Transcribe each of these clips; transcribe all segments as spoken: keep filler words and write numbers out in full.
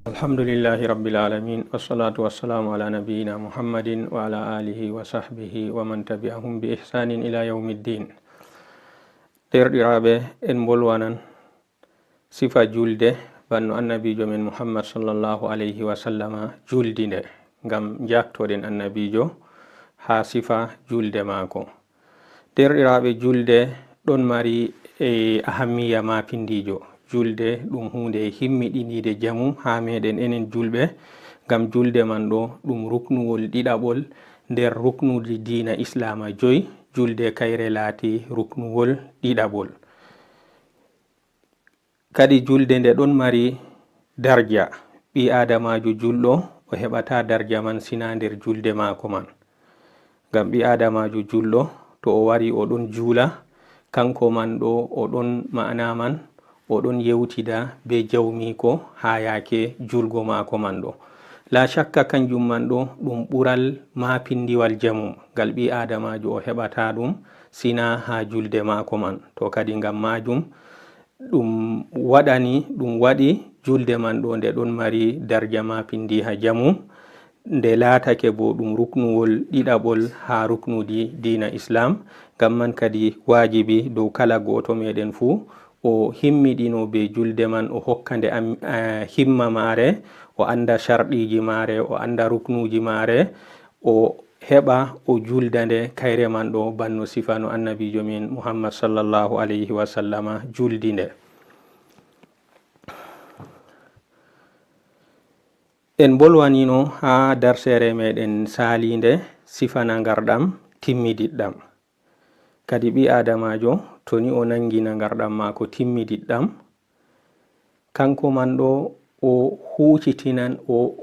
Alhamdulillahi Rabbil Alamin, wassalatu wassalamu ala nabiyyina Muhammadin wa ala alihi wa sahbihi wa man tabi'ahum bi ihsanin ila yawmiddin. Deerɗiraaɓe, en mbolwanan sifa julde banno Annabiijo men Muhammad sallallahu alayhi wa sallama juldi nde, ngam njaaktoɗen Annabiijo haa sifa julde maako. Deerɗiraaɓe, julde ɗon mari, e, ahammiya maapindiijo. Julde ɗum huunde himmiɗiniide jamum haa meeɗen enen julɓe, ngam julde man ɗo ɗum ruknuwol ɗiɗaɓol nder ruknuuji diina Islaama joy. Julde kayre laati ruknuwol ɗiɗaɓol. Kadi julde nde ɗon mari darja. Ɓii aadamaajo julɗo o heɓataa darja man sinaa nder julde maako man. Ngam ɓii aadamaajo julɗo, to o wari o ɗon juula, kanko man ɗo o ɗon, ma'ana man, o ɗon yewtida bee jawmiiko haa yaake juulgo maako man ɗo. Laa shakka, kanjum man ɗo ɗum ɓural maapindiwal jamum, ngal ɓii aadamaajo o heɓataa ɗum sinaa haa julde maako man. To kadi ngam maajum, ɗum waɗani, ɗum waɗi julde man ɗo nde ɗon mari darja maapindiha jamum, nde laatake bo ɗum ruknuwol ɗiɗaɓol haa ruknuuji diina Islaam. Ngam man kadi waajibi dow kala gooto meeɗen fuu o himmiɗino be julde man, o hokka nde am, eh, himma maare, o annda sharɗiiji maare, o annda ruknuuji maare, o heɓa o julda nde kayre man ɗo, banno sifano Annabiijo men Muhammad sallallahu alayhi wa sallama juldi nde. En mbolwanino haa darseere meɗen saaliinde sifa nangarɗam timmidiɗɗam. Kadi ɓii aadamaajo, to ni o nangi nangarɗam maako timmidiɗɗam, kanko man ɗo o huucitinan, o,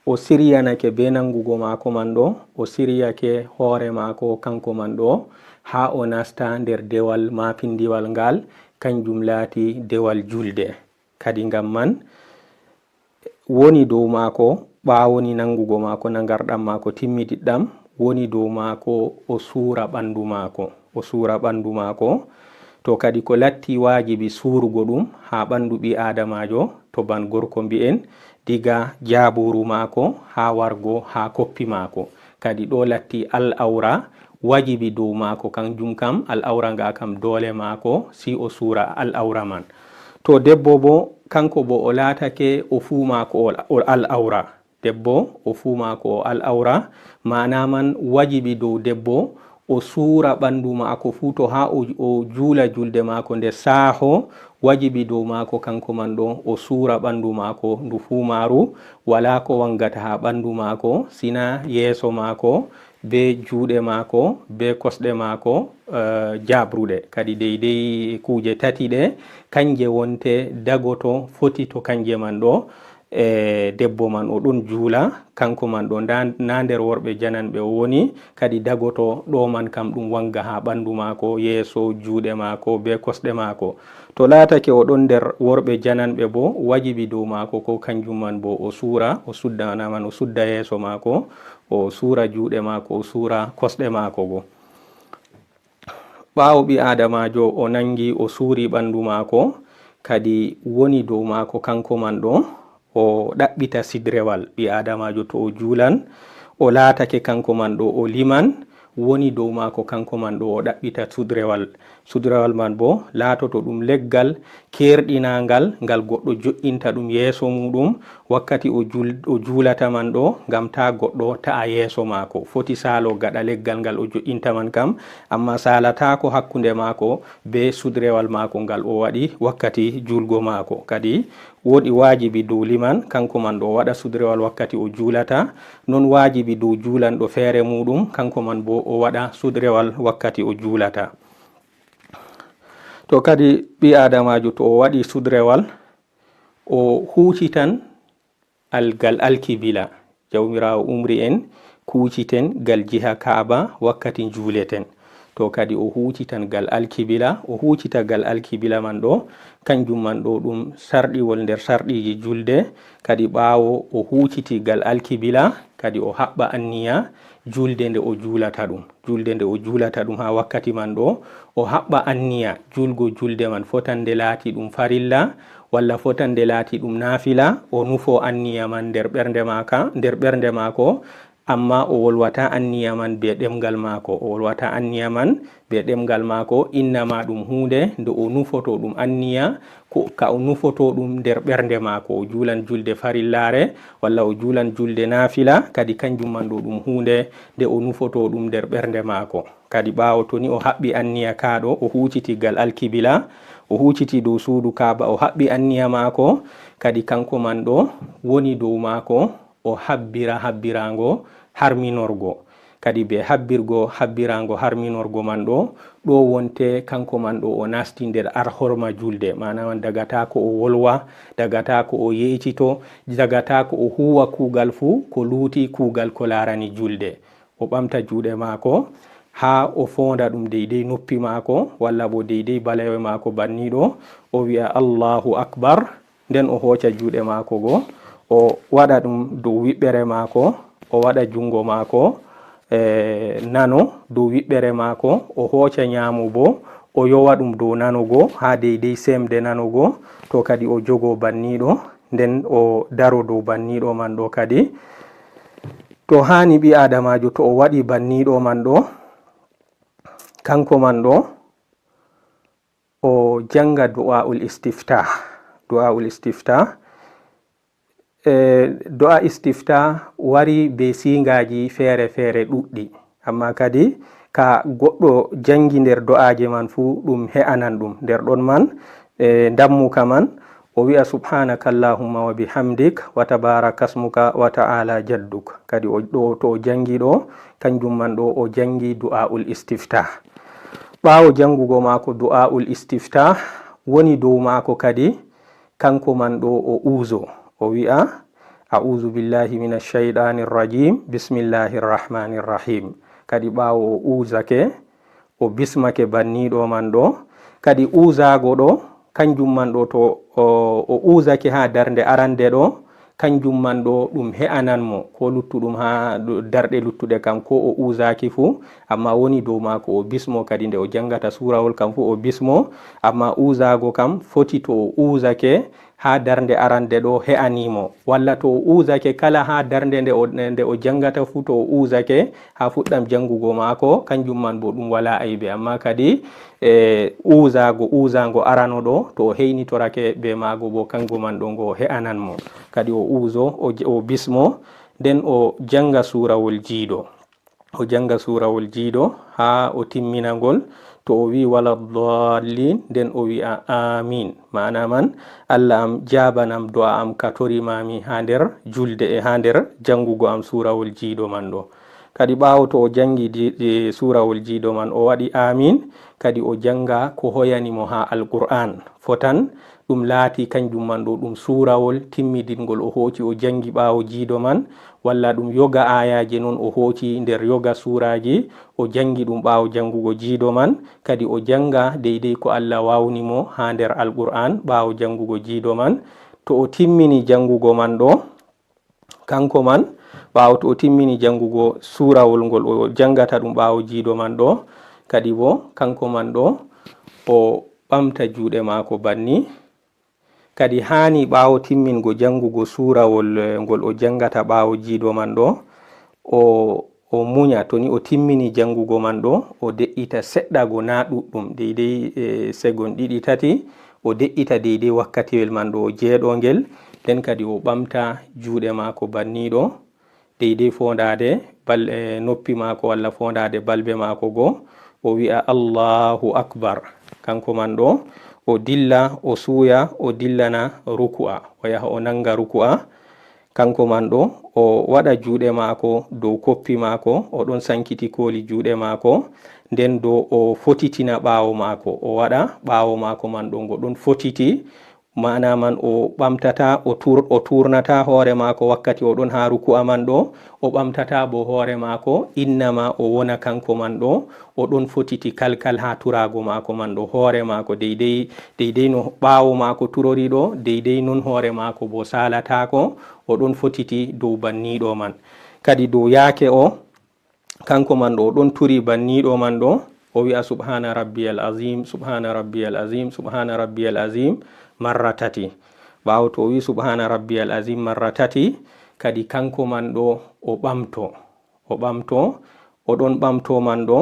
o siryanake be nangugo maako man ɗo, o siryake hoore maako kanko man ɗo, haa o nasta nder dewal maapindiwal ngal, kanjum laati dewal julde. Kadi ngam man woni dow maako, ɓaawo ni nangugo maako nangarɗam maako timmidiɗɗam, woni dow maako o suura ɓandu maako, o suura ɓandu maako. To kadi ko latti waajibi suurugo ɗum haa ɓandu ɓii aadamaajo, to ban gorko mbi'en, diga jaabuuru maako haa wargo haa koppi maako. Kadi ɗo latti al awra, wajibi dow maako, kanjum kam al awra nga kam doole maako si o suura al awra man. To debbo bo, kanko bo o laatake o fuu maako o, o al awra. Debbo o fuu maako o al awra, maana man wajibi dow debbo o suura ɓandu maako fuu, to haa o, o juula julde maako nde saaho, wajibi dow maako kanko man ɗo o suura ɓandu maako ndu fuu maaru, walaa ko wangata haa ɓandu maako, sina yeeso maako, be juuɗe maako, be kosɗe maako, eh, jaabruɗe. Kadi deydey kuuje tati ɗe, kanje wonte dagoto foti to kanje man ɗo, e debbo man o ɗon juula, kanko man ɗo nda, na nder worɓe jananɓe o woni, kadi dagoto ɗo man kam ɗum wanga haa ɓandu maako, yeeso, juuɗe maako, be kosɗe maako. To laatake o ɗon nder worɓe jananɓe bo, wajibi dow maako ko kanjum man bo o suura, o sudda, na man o sudda yeeso maako, o suura juuɗe maako, o suura kosɗe maako bo. Ɓaawo ɓii aadamaajo o nangi, o suuri ɓandu maako, kadi woni dow maako kanko man ɗo, o ɗaɓɓita sidrewal. Ɓii aadamaajo to o juulan, o laatake kanko man ɗo o liman, woni dow maako kanko man ɗo o ɗaɓɓita sudrewal. Sudrewal man bo laatoto ɗum leggal keerɗinaangal, ngal goɗɗo jo'inta ɗum yeeso muuɗum wakkati o jul-, o juulata man ɗo, ngam taa goɗɗo ta'a yeeso maako. Foti saalo gaɗa leggal ngal o jo'inta man kam, ammaa saalataako hakkunde maako be sudrewal maako ngal o waɗi wakkati juulgo maako. Kadi woodi waajibi dow liman, kanko man ɗo o waɗa sudrewal wakkati o juulata, non waajibi dow juulanɗo feere muuɗum, kanko man bo o waɗa sudrewal wakkati o juulata. To kadi ɓii aadamaajo to o waɗi sudrewal, o huucitan al-, gal alkibila. Jawmiraawo umri en kuuciten gal jiha Kaaba wakkati njuuleten. To kadi o huucitan gal alkibila, o huucita gal alkibila man ɗo, kanjum man ɗo ɗum sarɗiwol nder sarɗiiji julde. Kadi ɓaawo o huuciti gal alkibila, kadi o haɓɓa anniya julde nde o juulata ɗum. Julde nde o juulata ɗum haa wakkati man ɗo, o haɓɓa anniya juulgo julde man, fotande laati ɗum farilla, walla fotande laati ɗum naafila, o nufo anniya man nder ɓernde maaka, nder ɓernde maako, amma o wolwata anniya man be ɗemngal maako, o wolwata anniya man be ɗemngal maako, innama ɗum huunde nde o nufoto ɗum anniya, ko ka o nufoto ɗum nder ɓernde maako, o juulan julde farillaare, walla o juulan julde naafila, kadi kanjum man ɗo ɗum huunde nde o nufoto ɗum nder ɓernde maako. Kadi ɓaawo to ni o haɓɓi anniya kaa ɗo, o huuciti gal alkibila, o huuciti dow suudu Kaaba, o haɓɓi anniya maako, kadi kanko man ɗo woni dow maako, o habbira habbirango harminorgo. Kadi be habbirgo habbirango harminorgo man ɗo, ɗo wonte kanko man ɗo o nasti nder alhorma julde, maana man dagata ko o wolwa, dagata ko o yeecito, dagata ko o huwa kuugal fuu ko luuti kuugal ko laarani julde. O ɓamta juuɗe maako haa o foonda ɗum deydey noppi maako, walla bo deydey balewe maako banniɗo, o wi'a, "Allahu Akbar." Nden o hooca juuɗe maako go, o waɗa ɗum dow wiɓɓere maako, o waɗa junngo maako, e, nano dow wiɓɓere maako, o hooca nyaamo bo, o yowa ɗum dow nano go, haa deydey sembe nano go, to kadi o jogo banniɗo, nden o daro dow banniɗo man ɗo kadi. To haani ɓii aadamaajo, to o waɗi banniɗo man ɗo, kanko man ɗo, o jannga du'aa'ul istiftah. Du'aa'ul istiftah. E, du'a istiftah wari be siingaaji feere-feere ɗuɗɗi. Amma kadi ka goɗɗo janngi nder du'aaje man fuu ɗum he'anan ɗum. Nder ɗon man, e, ndammuka man, o wi'a, "Subhanaka Allahumma wa bihamdik, wa tabaraka asmuka, wa ta'ala jadduk." Kadi o, ɗo, to o janngi ɗo, kanjum man ɗo o janngi du'aa'ul istiftah. Ɓaawo janngugo maako du'aa'ul istiftah, woni dow maako kadi, kanko man ɗo o uuzo, o wi'a, "A'uuzu billahi minash shaytaanir rajiim, bismillahir rahmaanir rahiim." Kadi ɓaawo o uuzake, o bismake banniɗo man ɗo. Kadi uuzaago ɗo, kanjum man ɗo to o, o uuzake haa darnde arande ɗo, kanjum man ɗo ɗum he'anan mo, ko luttuɗum haa du-, darɗe luttuɗe kam, ko o uuzaaki fuu, amma woni dow maako o bismo, kadi nde o janngata suurawol kam fuu o bismo, amma uuzaago kam foti to o uuzake haa darnde arande ɗo he'ani mo, walla to o uuzake kala haa darnde nde o, nde o janngata fuu to o uuzake, haa fuɗɗam janngugo maako, kanjum man bo ɗum walaa aybe. Amma kadi, e, uuzaago, uuzaango arano ɗo, to o heynitorake be maago bo, kango man ɗo ngo he'anan mo. Kadi o uuzo, o j-, o bismo, nden o jannga suurawol jiido. O jannga suurawol jiido haa o timmina ngol. To o wi'i wala dallin, nden o wi'a amin. Maana man, Allah am, jaabanam du'a am ka torimaami haa nder julde e haa nder janngugo am suurawol jiido man ɗo. Kadi ɓaawo to o janngi di-, di-, suurawol jiido man, o waɗi amin, kadi o jannga ko hoyani mo haa Alqur'aan. Fotan ɗum laati kanjum man ɗo ɗum suurawol timmidinngol o hooci o janngi ɓaawo jiido man, walla ɗum yoga aayaaje non o hooci nder yoga suuraaji, o janngi ɗum ɓaawo janngugo jiido man, kadi o jannga deydey ko Allah waawni mo haa nder Alqur'aan ɓaawo janngugo jiido man. To o timmini janngugo man ɗo, kanko man, ɓaawo to o timmini janngugo suurawol ngol o janngata ɗum ɓaawo jiido man ɗo, kadi bo kanko man ɗo o ɓamta juuɗe maako banni. Kadi haani ɓaawo timmingo janngugo suurawol, eh, ngol o janngata ɓaawo jiido man ɗo, o, o munya. To ni o timmini janngugo man ɗo, o de'ita seɗɗa go naa ɗuɗɗum, deydey, eh, segon ɗiɗi tati, o de'ita deydey wakkatiwel man ɗo o jeeɗo ngel, nden kadi o ɓamta juuɗe maako banniɗo, deydey foondaade bal-, eh, noppi maako walla foondaade balbe maako goo, o wi'a, "Allahu Akbar." Kanko man ɗo, o dilla, o suuya, o dillana ruku'a, o yaha o nannga ruku'a. Kanko man ɗo, o waɗa juuɗe maako dow koppi maako, o ɗon sankiti kooli juuɗe maako, nden do o fotitina ɓaawo maako, o waɗa ɓaawo maako man ɗo ngo ɗon fotiti, maana man o ɓamtata, o tuur-, o tuurnata hoore maako wakkati o ɗon haa ruku'a man ɗo, o ɓamtata bo hoore maako, innama o wona kanko man ɗo, o ɗon fotiti kalkal haa turaago maako man ɗo, hoore maako deydey, deydey no ɓaawo maako turori ɗo, deydey non hoore maako bo saalataako, o ɗon fotiti dow banniiɗo man. Kadi dow yaake o, kanko man ɗo o ɗon turi banniiɗo man ɗo, o wi'a subhaana rabbiyal azim, subhaana rabbiyal azim, subhaana rabbiyal azim, marra tati. Ɓaawo to o wi'i subhaana rabbiyal azim marra tati, kadi kanko man ɗo o ɓamto, o ɓamto, o ɗon ɓamto man ɗo,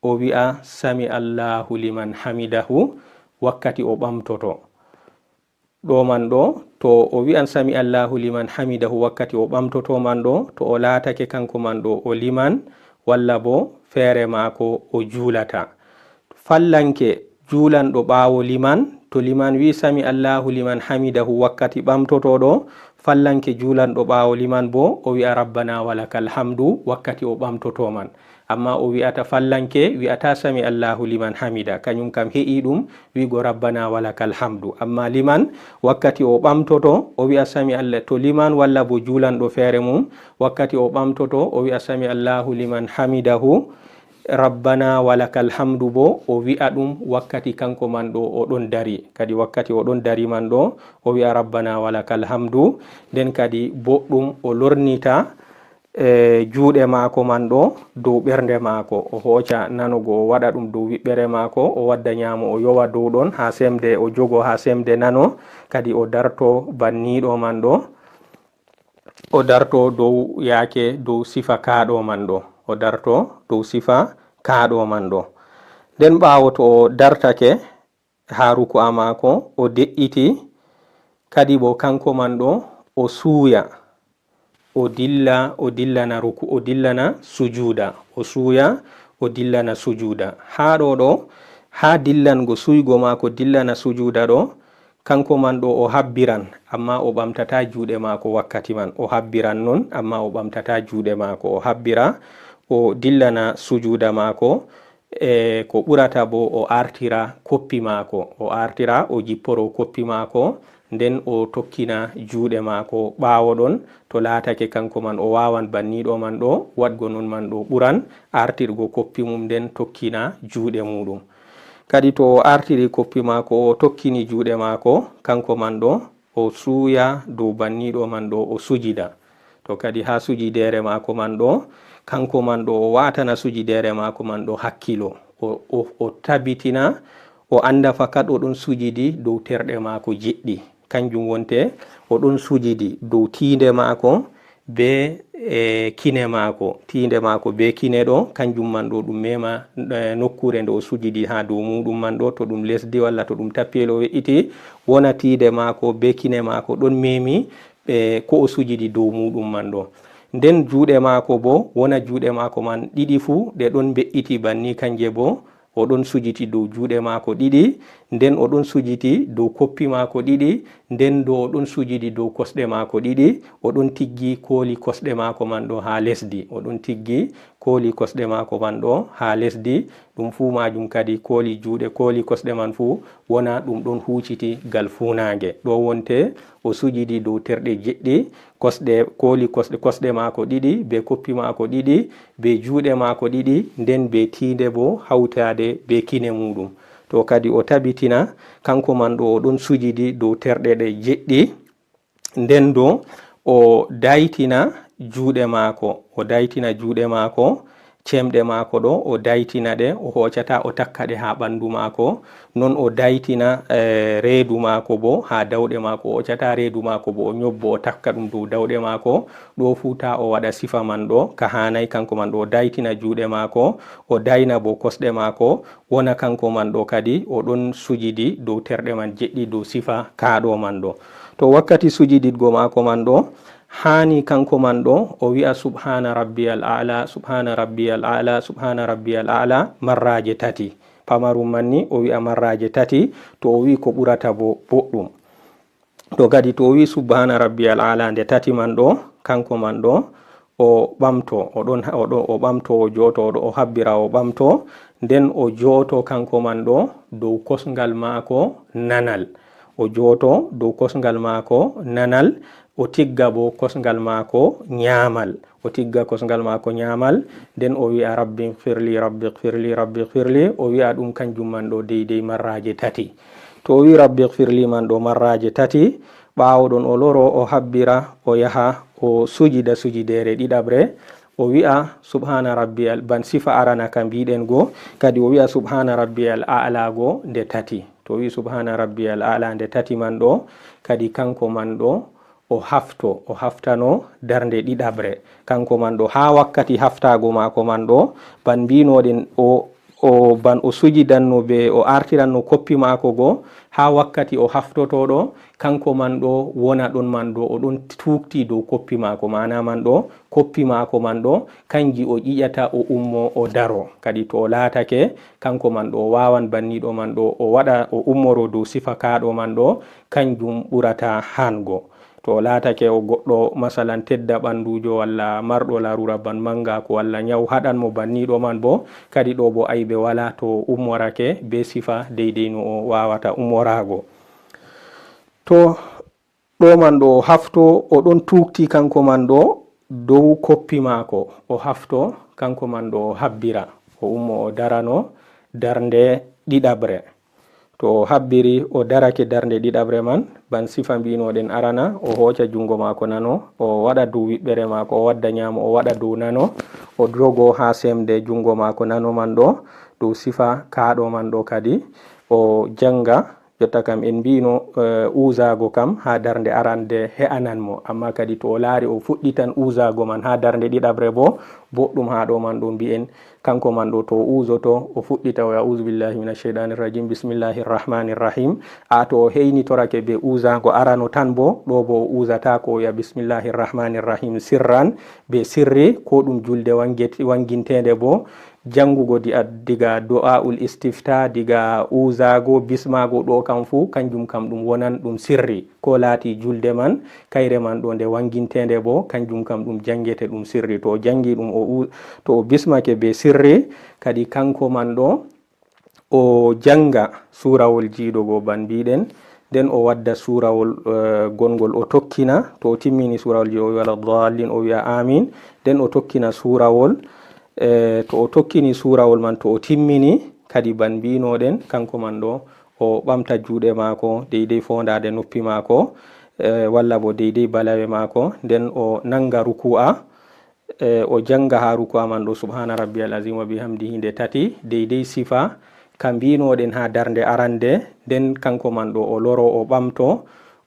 o wi'a sami Allahu liman hamidahu wakkati o ɓamtoto. Ɗo man ɗo, to o wi'an sami Allahu liman hamidahu wakkati o ɓamtoto man ɗo, to o laatake kanko man ɗo o liman, walla bo feere maako o juulata. Fallanke juulanɗo ɓaawo liman, to liman wi'i sami Allahu liman hamidahu wakkati ɓamtoto ɗo, fallanke juulanɗo ɓaawo liman bo o wi'a rabbana walakal hamdu wakkati o ɓamtoto man. Amma o wi'ata fallanke, wi'ata sami Allahu liman hamida, kañum kam he'i ɗum wi'go rabbana walakal hamdu. Amma liman, wakkati o ɓamtoto, o wi'a sami Allah, to liman walla bo juulanɗo feere mum, wakkati o ɓamtoto, o wi'a sami Allahu liman hamidahu, rabbana walakal hamdu bo, o wi'a ɗum wakkati kanko man ɗo o ɗon dari. Kadi wakkati o ɗon dari man ɗo, o wi'a rabbana walakal hamdu, nden kadi boɗɗum o lornita, e juuɗe maako man ɗo dow ɓernde maako, o hooca nano go, o waɗa ɗum dow wiɓɓere maako, o wadda nyaamo, o yowa dow ɗon haa semde, o jogo haa semde nano, kadi o darto banniiɗo man ɗo, o darto dow yaake dow sifa kaaɗo man ɗo, o darto dow sifa kaaɗo man ɗo. Nden ɓaawo to o dartake, haa ruku'a maako, o de'iti, kadi bo kanko man ɗo, o suuya, o dilla, o dillana ruku-, o dillana sujuuda, o suuya, o dillana sujuuda. Haa ɗo ɗo, haa dillango suygo maako dillana sujuuda ɗo, kanko man ɗo o habbiran, amma o ɓamtataa juuɗe maako wakkati man. O habbiran non, amma o ɓamtataa juuɗe maako. O habbira, o dillana sujuuda maako, e ko ɓurata bo o artira koppi maako, o artira, o jipporo koppi maako, nden o tokkina juuɗe maako ɓaawo ɗon, to laatake kanko man o waawan banniiɗo man ɗo, waɗgo non man ɗo ɓuran, artirgo koppi mum nden tokkina juuɗe muuɗum. Kadi to o artiri koppi maako, o tokkini juuɗe maako, kanko man ɗo, o suuya dow banniiɗo man ɗo, o sujida. To kadi haa sujideere maako man ɗo, kanko man ɗo, o waatana sujideere maako man ɗo hakkilo. O, o, o tabitina, o annda fakat o ɗon sujidi dow terɗe maako jeɗɗi. Kanjum wonte, o ɗon sujidi dow tiinde maako be, e, kine maako. Tiinde maako be kine ɗo, kanjum man ɗo ɗum mema, e, nokkuure nde o sujidi haa dow muuɗum man ɗo, to ɗum lesdi walla to ɗum tappiyel o we'iti, wona tiinde maako be kine maako ɗon memi, e, ko o sujidi dow muuɗum man ɗo. Nden juuɗe maako bo, wona juuɗe maako man ɗiɗi fuu, ɗe ɗon mbe'iti banni kanje bo, o ɗon sujiti dow juuɗe maako ɗiɗi, nden o ɗon sujiti dow koppi maako ɗiɗi, nden do o ɗon sujidi dow kosɗe maako ɗiɗi, o ɗon tiggi kooli kosɗe maako man ɗo haa lesdi, o ɗon tiggi kooli kosɗe maako man ɗo haa lesdi, ɗum fuu maajum kadi kooli juuɗe, kooli kosɗe man fuu wona ɗum ɗon huuciti gal fuunaange. Ɗo wonte o sujidi dow terɗe jeɗɗi, kosɗe, kooli kosɗe, kosɗe maako ɗiɗi, be koppi maako ɗiɗi, be juuɗe maako ɗiɗi, nden be tiinde bo hawtaade be kine muuɗum. To kadi o tabitina, kanko man ɗo o ɗon sujidi dow terɗe ɗe jeɗɗi, nden do o daytina juuɗe maako, o daytina juuɗe maako, cemɗe maako ɗo, o daytina ɗe, o hoocata, o takka ɗe haa ɓandu maako. Non o daytina, eh, reedu maako bo haa dawɗe maako, o hoocata reedu maako bo, o nyobbo, o takka ɗum dow dawɗe maako. Ɗo fuu ta o waɗa sifa man ɗo, ka haanay kanko man ɗo, o daytina juuɗe maako, o dayna bo kosɗe maako, wona kanko man ɗo kadi, o ɗon sujidi dow terɗe man jeɗɗi dow sifa kaaɗo man ɗo. To wakkati sujididgo maako man ɗo, haani kanko man ɗo, o wi'a, "Subhaana rabbiyal a'la, subhaana rabbiyal a'la, subhaana rabbiyal a'la," marraaje tati. Pamarum man ni, o wi'a marraaje tati, to o wi'i ko ɓurata bo boɗɗum. To kadi to o wi'i, "Subhaana rabbiyal a'la," nde tati man ɗo, kanko man ɗo, o ɓamto, o ɗon, o ɗo, o ɓamto, o jooto, o ɗo, o habbira, o ɓamto, nden o jooto kanko man ɗo dow kosngal maako nanal. O jooto dow kosngal maako nanal, o tigga bo kosngal maako nyaamal. O tigga kosngal maako nyaamal, nden o wi'a, "Rabbi firli, rabbi firli, rabbi firli." O wi'a ɗum kanjum man ɗo deydey marraaje tati. To o wi'i, "Rabbi firli" man ɗo marraaje tati, ɓaawo ɗon o loro, o habbira, o yaha, o sujida sujideere ɗiɗaɓre, o wi'a subhana rabbiyal, ban sifa arana ka mbiɗen go, kadi o wi'a subhana rabbiyal a'la go nde tati. To o wi'i subhana rabbiyal a'la nde tati man ɗo, kadi kanko man ɗo, o hafto, o haftano darnde ɗiɗaɓre. Kanko man ɗo, haa wakkati haftaago maako man ɗo, ban mbinoɗen o, o, ban o sujidanno be, o artiranno koppi maako go, haa wakkati o haftoto ɗo, kanko man ɗo wona ɗon man ɗo, o ɗon tuukti dow koppi maako, maana man ɗo, koppi maako man ɗo, kanji o ƴiƴata, o ummo, o daro. Kadi to o laatake, kanko man ɗo, o waawan banniɗo man ɗo, o waɗa, o ummoro dow sifa kaaɗo man ɗo, kanjum ɓurata hango. To o laatake o goɗɗo, masalan, tedda ɓandujo walla marɗo larura ban manga ko walla nyaw haɗan mo banniɗo man bo, kadi ɗo bo aybe wala to o ummorake be sifa deydey no o wawata ummorago. To ɗo man ɗo o hafto, o ɗon tuukti kanko man ɗo dow koppi maako, o hafto kanko man ɗo o habbira, o ummo o darano darnde ɗiɗaɓre. To o habbiri, o darake darnde ɗiɗaɓre man, ban sifa mbinoɗen arana, o hooca jungo maako nano, o waɗa dow wiɓɓere maako, o wadda nyaamo, o waɗa dow nano, o dogo haa semde jungo maako nano man ɗo, dow sifa kaaɗo man ɗo kadi, o janga. Jotta kam en mbino, eh, uzago kam haa darnde arande he'anan mo, amma kadi to o laari o fuɗɗitan uzago man haa darnde ɗiɗaɓre bo, boɗɗum haa ɗo man ɗo mbi'en, kanko man ɗo to o uzoto, o fuɗɗita o wi'a, "A'udhu billahi minash shaitanir rajim, bismillahir rahmanir rahim." A to o heynitorake be uzago arano tan bo, ɗo bo o uzata ko o wi'a, "Bismillahir rahmanir rahim," sirran, be sirri, ko ɗum julde wanget-, wangintende bo, jangugo di-, a-, diga du'aul istifta, diga uzago, bismago, ɗo kam fu, kanjum kam ɗum wonan ɗum sirri. Ko laati julde man, kayre man ɗo nde wangintende bo, kanjum kam ɗum jangete ɗum sirri. To o jangi ɗum, o u-, to o bismake be sirri, kadi kanko man ɗo, o janga surawol jiiɗo go ban mbiɗen, nden o wadda surawol, eh, gongol o tokkina, to o timmini surawol jiiɗo, o wi'a wala dallin, o wi'a amin, nden o tokkina surawol, eh, to o tokkini surawol man, to o timmini, kadi ban mbinoɗen, kanko man ɗo, o ɓamta juuɗe maako, deydey fondade noppi maako, eh, walla bo deydey balawe maako, nden o nanga ruku'a, eh, o janga haa ruku'a man ɗo, "Subhana rabbiyal azim wa bihamdihi," nde tati, deydey sifa ka mbinoɗen haa darnde arande, nden kanko man ɗo, o loro, o ɓamto,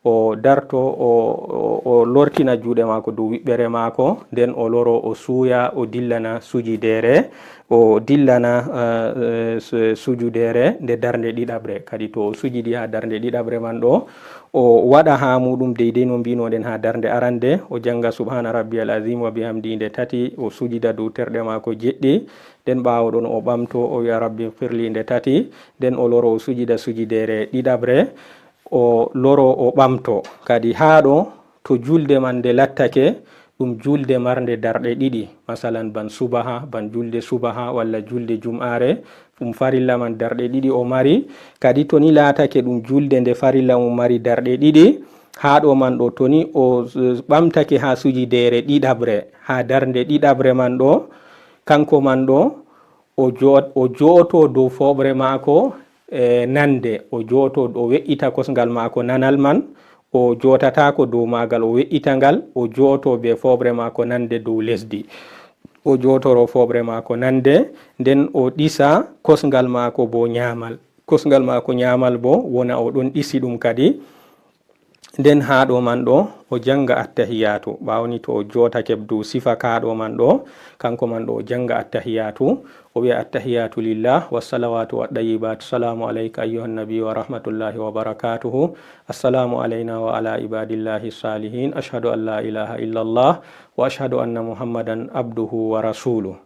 o darto, o, o, o lortina juuɗe maako dow wiɓɓere maako, nden o loro, o suuya, o dillana sujidere, o dillana, eh, eh, su-, sujudere nde darnde ɗiɗaɓre. Kadi to o sujidi haa darnde ɗiɗaɓre man ɗo, o waɗa haa muɗum deydey no mbinoɗen haa darnde arande, o janga subhana rabbiyal azim wa bihamdi nde tati, o sujida dow terɗe maako jeɗɗi, nden ɓaawo ɗon o ɓamto, o wi'a, "Rabbi firli," nde tati, nden o loro o sujida sujidere ɗiɗaɓre, o loro o ɓamto. Kadi haa ɗo, to julde man nde lattake ɗum julde marnde darɗe ɗiɗi, masalan, ban subaha, ban julde subaha walla julde jum'are, ɗum farilla man darɗe ɗiɗi o mari. Kadi to ni laatake ɗum julde nde farilla mum mari darɗe ɗiɗi, haa ɗo man ɗo, to ni o, eh, ɓamtake haa sujidere ɗiɗaɓre, haa darnde ɗiɗaɓre man ɗo, kanko man ɗo, o jo-, o jooto dow fooɓre maako, eh, nande, o jooto, o we'ita kosngal maako nanal man, o jootataako dow maagal, o we'ita ngal, o jooto be fooɓre maako nande dow lesdi. O jootoro fooɓre maako nande, nden o ɗisa kosngal maako bo nyaamal. Kosngal maako nyaamal bo wona o ɗon ɗisi ɗum kadi. Nden haa ɗo man ɗo, o janga attahiyatu. Ɓaawo ni to o jootake dow sifa kaa ɗo man ɗo, kanko man ɗo o janga attahiyatu. O wi'a, "Attahiyatu lillah, wassalawatu wattayyibat. Salamu alayka ayyuhan nabi wa rahmatullahi wa barakatuhu. Assalamu alayna wa ala ibadillahi salihin. Ashhadu an la ilaha illallah wa ashhadu anna Muhammadan abduhu wa rasuluh."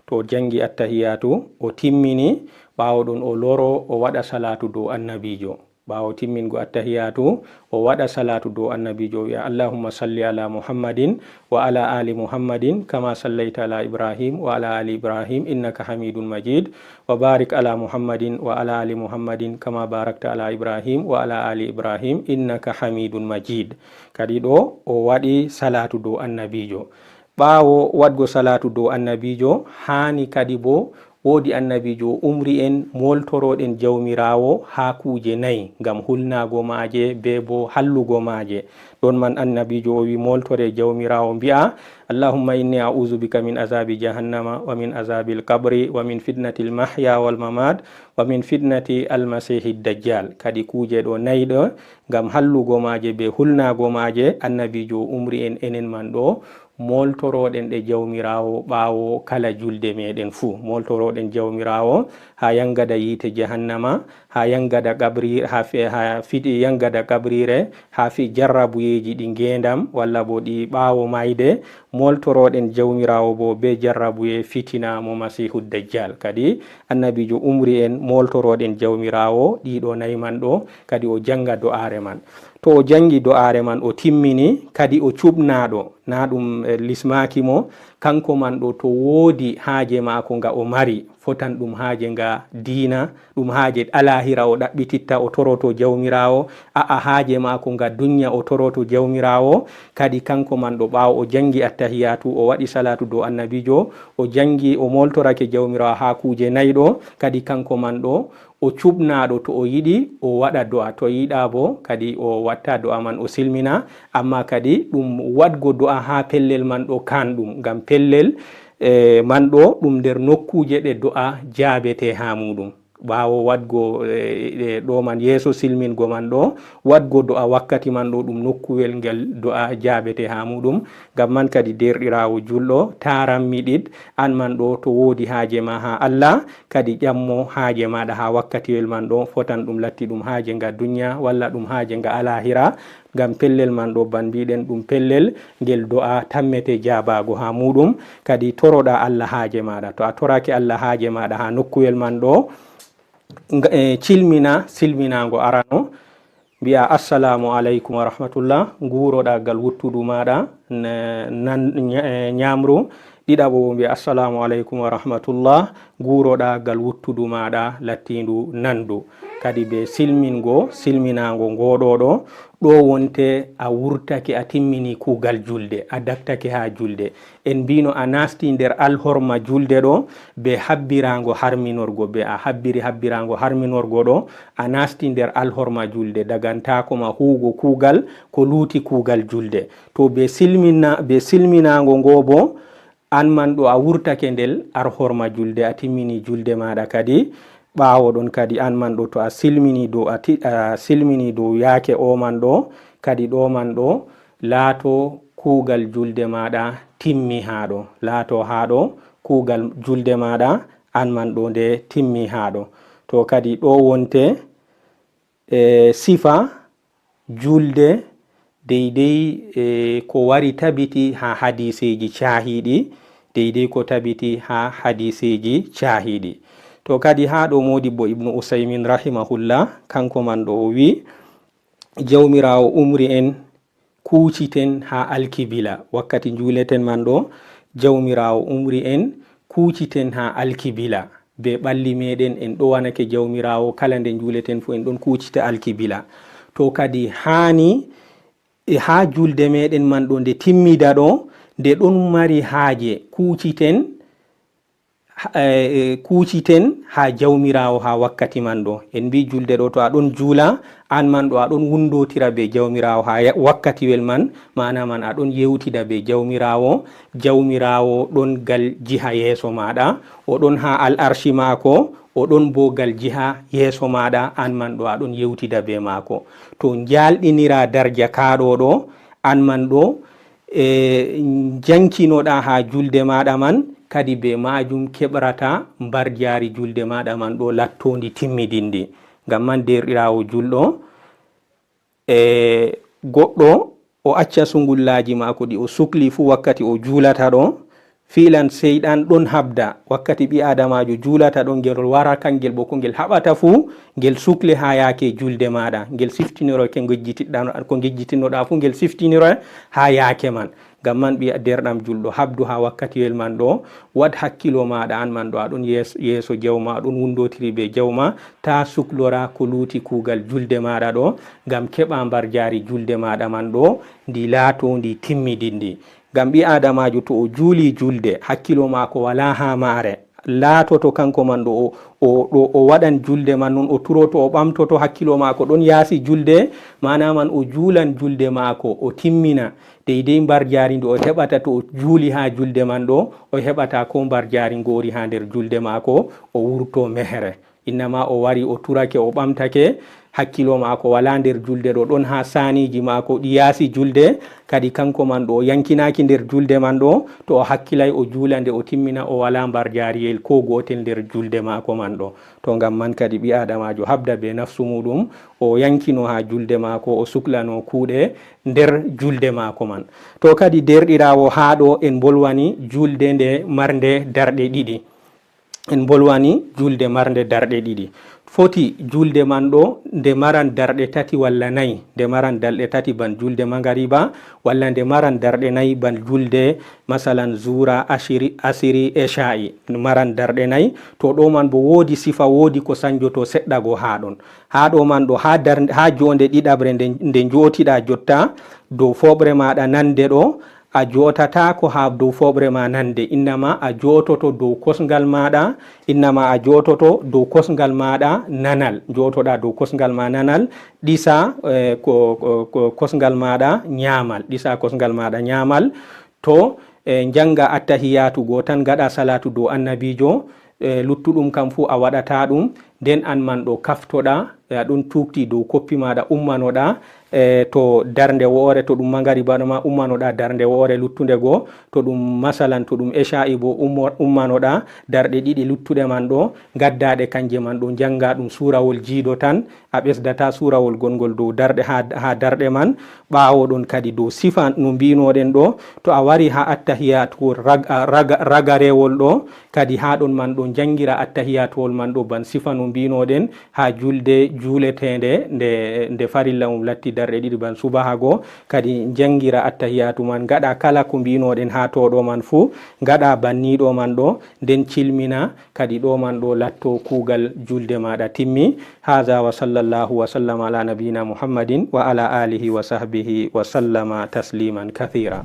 To o jangi attahiyatu, o timmini, ɓaawo ɗon o loro, o waɗa salatu dow annabijo. Ɓaawo timmingo attahiyatu, o waɗa salatu dow annabijo, o wi'a, "Allahumma salli ala Muhammadin wa ala ali Muhammadin, kama sallaita ala Ibrahim wa ala ali Ibrahim, innaka Hamidun Majid. Wa barik ala Muhammadin wa ala ali Muhammadin, kama barakta ala Ibrahim wa ala ali Ibrahim, innaka Hamidun Majid." Kadi ɗo, o waɗi salatu dow annabijo. Ɓaawo waɗgo salatu dow annabijo, haani kadi bo Woodi annabiijo o umri en mooltoroɗen Jawmiraawo haa kuuje nayi, ngam hulnaago maaje bee boo hallugo maaje. Ɗon man annabiijo o wi'i, mooltore Jawmiraawo, mbi'a, "Allahumma inni a'uuzu bika min azaabi jahannama wa min azaabil qabri wa min fitnatil mahya wal mamat wa min fitnati almasiihid dajjal." Kadi kuuje ɗo nayi ɗo, ngam hallugo maaje bee hulnaago maaje, annabiijo o umri en enen man ɗo, mooltoroɗen ɗe Jawmiraawo ɓaawo kala julde meɗen fuu. Mooltoroɗen Jawmiraawo haa yangada yiite jahannama, haa yangada qabri-, haa fi-, haa fiti yangada qabriire, haa fi jarrabuyeeji ɗi ngeendam, walla bo ɗi ɓaawo maayde. Mooltoroɗen Jawmiraawo bo bee jarrabuye fitina mo Masiihu Dajjal. Kadi annabiijo umri en mooltoroɗen Jawmiraawo ɗiɗo nayi man ɗo, kadi o janga do'aare man. To o jangi do'aare man, o timmini, kadi o cuɓnaaɗo, na ɗum, eh, lismaaki mo, kanko man ɗo, to woodi haaje maako nga o mari, fotan ɗum haaje nga diina, ɗum haaje alaahira o ɗaɓɓititta, o toroto Jawmiraawo, a'a, haaje maako nga dunya o toroto Jawmiraawo, kadi kanko man ɗo, ɓaawo o jangi attahiyaatu, o waɗi salaatu dow annabiijo, o jangi, o moltorake Jawmiraawo haa kuuje nayi ɗo, kadi kanko man ɗo, o cuɓnaaɗo, to o yiɗi, o waɗa do'a, to o yiɗa bo, kadi o watta do'a man, o silmina, amma kadi ɗum waɗgo do'a haa pellel man ɗo kanɗum, ngam pellel, eh, man ɗo ɗum nder nokkuuje ɗe do'a jaabete haa muuɗum. Ɓaawo waɗgo, eh, eh, ɗo man yeeso silmingo man ɗo, waɗgo do'a wakkati man ɗo ɗum nokkuwel ngel do'a jaabete haa muuɗum. Ngam man kadi, deerɗiraawo julɗo, taaran mi ɗiɗ, an man ɗo to woodi haaje ma haa Allah, kadi ƴammo haaje maaɗa haa wakkatiwel man ɗo, fotan ɗum latti ɗum haaje nga dunya walla ɗum haaje nga alaahira, ngam pellel man ɗo, ban mbiɗen ɗum pellel ngel do'a tammete jaabaago haa muuɗum, kadi toroɗa Allah haaje maaɗa. To a torake Allah haaje maaɗa haa nokkuwel man ɗo, nga-, eh, cilmina, silminaango arano, mbi'a, "Assalaamu aleykum wa rahmatullah," nguuroɗa gal wuttudu maaɗa, n-, nan-, nya-, eh, nyaamru. Ɗiɗaɓo bo mbi'a, "Assalaamu aleykum wa rahmatullah," nguuroɗa gal wuttudu maaɗa lattiindu nandu. Kadi be silmingo, silminaango ngoɗoɗo, ɗo wonte a wurtake, a timmini kuugal julde, a daktake haa julde. En mbino a nasti nder alhorma julde ɗo, be habbiraango harminorgo, be a habbiri habbiraango harminorgo ɗo, a nasti nder alhorma julde, dagantaako ma huugo kuugal ko luuti kuugal julde. To be silmina-, be silminaango ngo bo, an man ɗo a wurtake ndel alhorma julde, a timmini julde maaɗa kadi. Ɓaawo ɗon kadi, an man ɗo to a silmini dow, a ti-, a silmini dow yaake o man ɗo, kadi ɗo man ɗo laato kuugal julde maaɗa timmi haa ɗo, laato haa ɗo kuugal julde maaɗa an man ɗo nde timmi haa ɗo. To kadi ɗo wonte, e, sifa julde deydey, e, ko wari tabiti haa hadiseeji caahiiɗi, deydey ko tabiti haa hadiseeji caahiiɗi. To kadi haa ɗo moodibbo Ibnu Usaymin rahimahullah, kanko man ɗo o wi, Jawmiraawo umri en kuuciten haa alkibila. Wakkati njuuleten man ɗo, Jawmiraawo umri en kuuciten haa alkibila. Be ɓalli meɗen, en ɗowanake Jawmiraawo, kala nde njuuleten fu, en ɗon kuucita alkibila. To kadi haani, e haa julde meɗen man ɗo nde timmida ɗo, nde ɗon mari haaje, kuuciten, ha-, eh, eh, kuuciten haa Jawmiraawo haa wakkati man ɗo. En mbi julde ɗo, to a ɗon juula, an man ɗo a ɗon wundotira be Jawmiraawo haa ya-, wakkatiwel man, maana man a ɗon yewtida be Jawmiraawo. Jawmiraawo ɗon gal jiha yeeso maaɗa, o ɗon haa al arshi maako, o ɗon bo gal jiha yeeso maaɗa, an man ɗo a ɗon yewtida be maako. To njaalɗinira darja kaaɗo ɗo, an man ɗo, e, njankinoɗa haa julde maaɗa man, kadi be maajum keɓrata mbarjaari julde maaɗa man ɗo lattoondi timmidinndi. Ngam man, deerɗiraawo julɗo, e, goɗɗo o acca sungullaaji maako ɗi o sukli fuu wakkati o juulata ɗo, fiilan seyɗan ɗon habda. Wakkati ɓii aadamaajo juulata ɗo, ngel wara, kangel bo ko ngel haɓata fuu, ngel sukle haa yaake julde maaɗa. Ngel siftinoro ko ngejjitiɗɗa-, ko ngejjitinoɗa fuu, ngel siftinoro haa yaake man. Ngam man, ɓii deerɗam julɗo, habdu haa wakkatiwel man ɗo, waɗ hakkilo maaɗa an man ɗo, a ɗon yees-, yeeso Jawma, a ɗon wundotiri be Jawma, taa suklora ko luuti kuugal julde maaɗa ɗo, ngam keɓa mbarjaari julde maaɗa man ɗo, ndi laato ndi timmidinndi. Ngam ɓii aadamaajo to o juuli julde, hakkilo maako walaa haa maare, laatoto kanko man ɗo o, o, ɗo o waɗan julde man non, o turoto, o ɓamtoto, hakkilo maako ɗon yaasi julde, maana man o juulan julde maako, o timmina. Deydey mbarjaari ndi o heɓata to o juuli haa julde man ɗo, o heɓata ko mbarjaari ngoori haa nder julde maako, o wurto mehere. Innama o wari, o turake, o ɓamtake, hakkilo maako wala nder julde ɗo, ɗon haa saaniiji maako ɗi yaasi julde, kadi kanko man ɗo o yankinaaki nder julde man ɗo, to o hakkilay o juula nde o timmina, o wala mbarjaariyel ko gootel nder julde maako man ɗo. To ngam man kadi ɓi aadamaajo habda be nafsu muuɗum, o yankino haa julde maako, o suklano kuuɗe nder julde maako man. To kadi deerɗiraawo haa ɗo en mbolwani julde nde marnde darɗe ɗiɗi. En mbolwani julde marnde darɗe ɗiɗi. Foti julde man ɗo nde maran darɗe tati walla nayi, nde maran darɗe tati ban julde mangariba, walla nde maran darɗe nayi ban julde, masalan, zuura, ashiri, asiri, esha'i, maran darɗe nayi. To ɗo man bo woodi sifa, woodi ko sanjoto seɗɗa go haa ɗon. Haa ɗo man ɗo, haa dar-, haa joonde ɗiɗaɓre nde, nde njootiɗa jotta, dow fooɓre maaɗa nande ɗo, a jootataako haa dow fooɓre ma nande, innama a joototo dow kosngal maaɗa, innama a joototo dow kosngal maaɗa nanal, jootoɗa dow kosngal ma nanal, ɗisa, eh, ko, ko, ko kosngal maaɗa nyaamal, ɗisa kosngal maaɗa nyaamal, to, eh, njanga attahiyatu go tan, ngaɗa salatu dow annabiijo, eh, luttuɗum kam fuu a waɗata ɗum, nden an man ɗo kaftoɗa, eh, a ɗon tuukti dow koppi maaɗa, ummanoɗa, eh, to darnde wo'ore, to ɗum mangariba ma, ummanoɗa darnde wo'ore luttunde go, to ɗum masalan, to ɗum esha'i bo, ummo-, ummanoɗa darɗe ɗiɗi luttuɗe man ɗo, ngaddaɗe kanje man ɗo, njanga ɗum suurawol jiido tan, a ɓesdata suurawol gongol dow darɗe haa, haa darɗe man. Ɓaawo ɗon kadi dow sifa no mbinoɗen ɗo, to a wari haa attahiyatu rag-, a, raga-, ragarewol ɗo, kadi haa ɗon man ɗo njangira attahiyatuwol man ɗo ban sifa no mbinoɗen haa julde juuleteende nde, nde farilla mum latti darɗe ɗiɗi ban subaha go, kadi njangira attahiyatu man, ngaɗa kala ko mbinoɗen haa to ɗo man fuu, ngaɗa banniɗo man ɗo, nden cilmina, kadi ɗo man ɗo latto kuugal julde maaɗa timmi. Haza wa sallallahu wa sallama ala nabiyina Muhammadin wa ala alihi wa sahbihi wa sallama tasliman kathira.